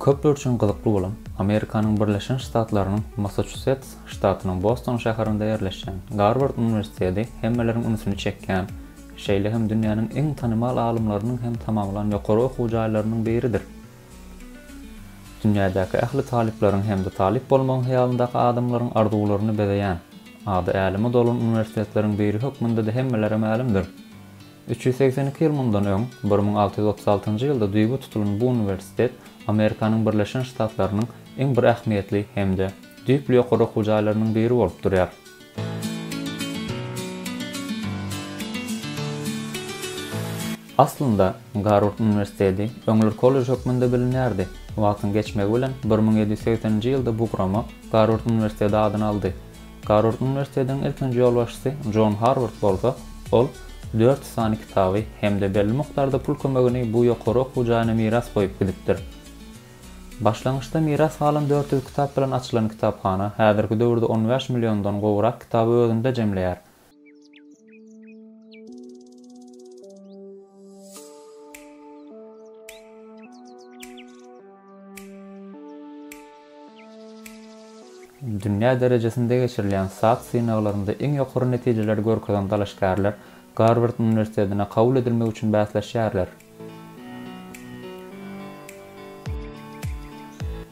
Köpler üçin gyzykly bolan, Amerikanyň Birleşen Ştatlarynyň Massaçusets ştatynyň Boston şäherinde ýerleşýän Garward uniwersiteti hemmeleriň ünsüni çekýän, şeýle hem dünýäniň iň tanymal alymlarynyň hem tamamlan ýokary okuw jaýlarynyň biridir. Dünýädäki ähli talyplaryň hem-de talyp bolmagyň hyýalyndaky adamlaryň arzuwlaryny bezeýän, ady äleme dolan uniwersitetleriň biri hökmünde-de hemmelere mälimdir. 382 ýyl mundan öň, 1636-njy ýylda düýbi tutulan bu uniwersitet Amerikanyň Birleşen Ştatlarynyň iň bir ähmiýetli hem-de düýpli ýokary okuw jaýlarynyň biri bolup durýar. Aslynda, Garward uniwersiteti öňler kollej hökmünde bilinýärdi. Wagtyň geçmegi bilen, 1780-nji ýylda bu gurama Garward uniwersiteti adyny aldy. Garward uniwersitetiniň ilkinji ýolbaşçysy Jon Harward bolsa, ol 400 sany kitaby hem-de belli mukdarda pul kömegini bu ýokary okuw jaýyna miras goýup gidipdir. Başlangyçda miras galan 400 kitap bilen açylan kitaphana häzirki döwürde on bäş milliondan gowrak kitaby özünde jemleýär. Dünýä derejesinde geçirilýän SAT synaglarynda iň ýokary netijeleri görkezen dalaşgärler Garward uniwersitetine kabul edilmek üçin bäsleşýärler.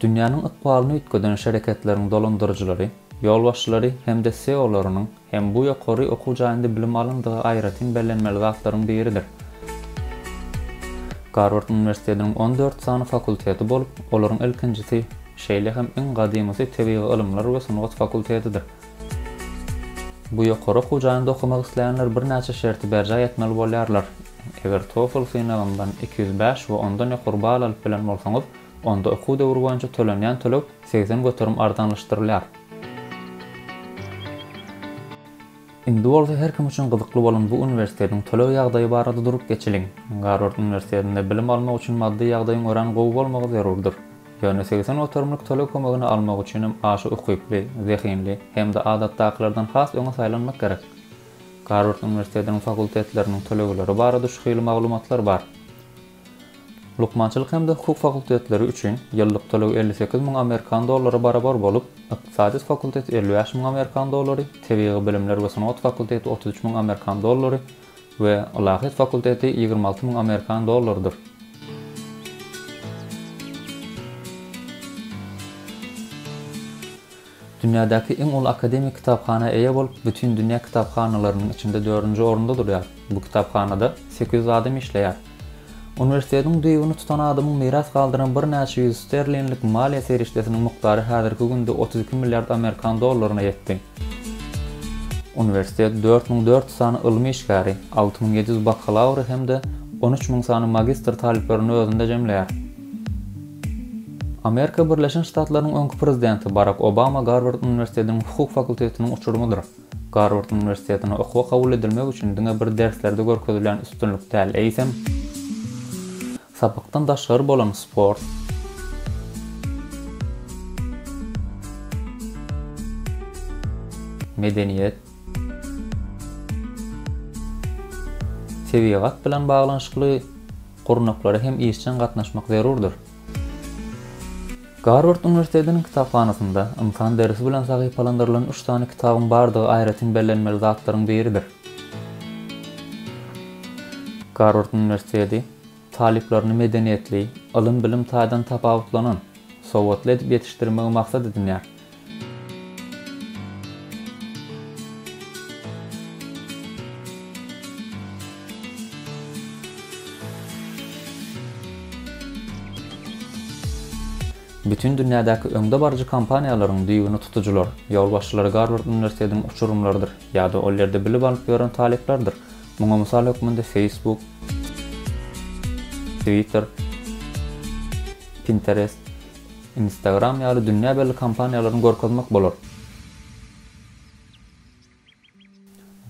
Dünýäniň ykbalyny üýtgeden şereketleriň dolandyryjylary, ýolbaşçylary hem-de SEO-larynyň hem bu ýokary okuw jaýynda bilim alandygy aýratyn bellenmeli zatlaryň biridir. Garward uniwersitetiniň 14 sany fakulteti bolup, olaryň ilkinjisi, şeýle hem iň gadymysy tebigy ylymlar we sungat fakultetidir. Bu ýokary okuw jaýynda okamak isleýänler birnäçe şerti berjaý etmeli bolýarlar. Eger TOEFL synagyndan 205 we ondan ýokary bal alyp bilen bolsaňyz, onda okuw döwri boýunça tölenýän töleg 80% arzanlaşdyrylýar. Indi bolsa her kim üçin gyzykly bolan bu uniwersitetiň töleg ýagdaýy barada durup geçeliň. Garward uniwersitetinde bilim almak üçin maddy ýagdaýyň örän gowy bolmagy zerurdyr. Ýöne 80 göterimlik töleg kömegini almak üçinem aşa ukyply, zehinli hem-de adatdakylardan has öňe saýlanmak gerek. Garward uniwersitetiniň fakultetleriniň tölegleri barada şu hili maglumatlar bar. Lukmançylyk hem-de hukuk fakultetleri üçin ýyllyk töleg 58 müň amerikan dollary barabar bolup, ykdysadyýet fakulteti 55 müň amerikan dollary, tebigy bilimler we sungat fakulteti 33 müň amerikan dollary we ylahyýet fakulteti 26 müň amerikan dollarydyr. Dünýädäki iň uly akademik kitaphana eýe bolup, bütin dünýä kitaphanalarynyň içinde dördünji orunda durýar. Bu kitaphanada 800 adam işleýär. Uniwersitetiň düýbüni tutan adamyň miras galdyran birnäçe ýüz sterlinlik maliýe serişdesiniň mukdary häzirki günde 32 milliard amerikan dollaryna ýetdi. Uniwersitet 4400 sany ylmy işgäri, 6700 bakalawry hem-de 13 müň sany magistr talyplaryny özünde jemleýär. Amerika Birleşen Ştatlarynyň öňki prezidenti Barak Obama Garward uniwersitetiniň hukuk fakultetiniň uçurymydyr. Garward uniwersitetine okuwa kabul edilmek üçin diňe bir derslerde görkezilýän üstünlik däl, eýsem, sapakdan daşgary bolan sport, medeniýet, tebigat bilen baglanyşykly gurnaklara hem işjeň gatnaşmak zerurdyr. Garward uniwersitetiniň kitaphanasynda ynsan derisi bilen sahypalandyrylan üç sany kitabyň bardygy aýratyn bellenmeli zatlaryň biridir. Garward uniwersiteti talyplaryny medeniýetli, ylym-bilim taýdan tapawutlanan, sowatly edip ýetişdirmegi maksat edinýär. Bütin dünýädäki öňdebaryjy kompaniýalaryň düýbüni tutujylar, ýolbaşçylary Garward uniwersitetiniň uçurymlarydyr ýa-da ol ýerde bilim alyp ýören talyplardyr. Muňa mysal hökmünde Facebook, Twitter, Pinterest, Instagram ýaly dünýä belli kompaniýalaryny görkezmek bolar.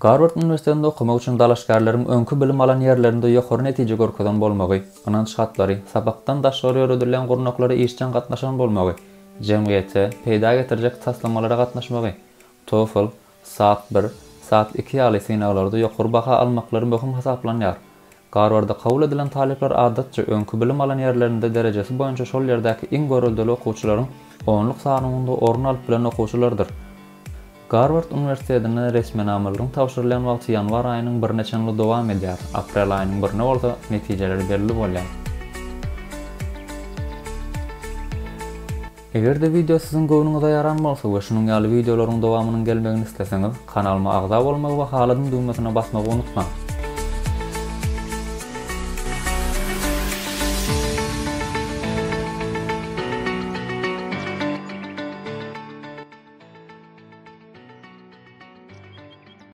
Garward uniwersitetinde okamak üçin dalaşgärleriň öňki bilim alan ýerlerinde ýokary netije görkezen bolmagy, ynanç hatlary, sapakdan daşgary ýöredilýän gurnaklara işjeň gatnaşan bolmagy, jemgyýete peýda getirjek taslamalara gatnaşmagy, TOEFL, SAT bir, SAT iki ýaly synaglarda ýokary baha almaklary möhüm hasaplanýar. Garwarda kabul edilen talyplar adatça öňki bilim alan ýerlerinde derejesi boýunça şol ýerdäki iň göreldeli okuwçylaryň onluk sanawynda orun alyp bilen okuwçylardyr. Garward uniwersitetinde resminamalaryň tabşyrylýan wagty ýanwar aýynyň birine çenli dowam edýär, aprel aýynyň birine bolsa netijeleri belli bolýar. Eger-de wideo siziň göwnüňize ýaran bolsa we şunuň ýaly wideolaryň dowamynyň gelmegini isleseňiz, kanalyma agza bolmagy we haladym düwmesine basmagy unutmaň.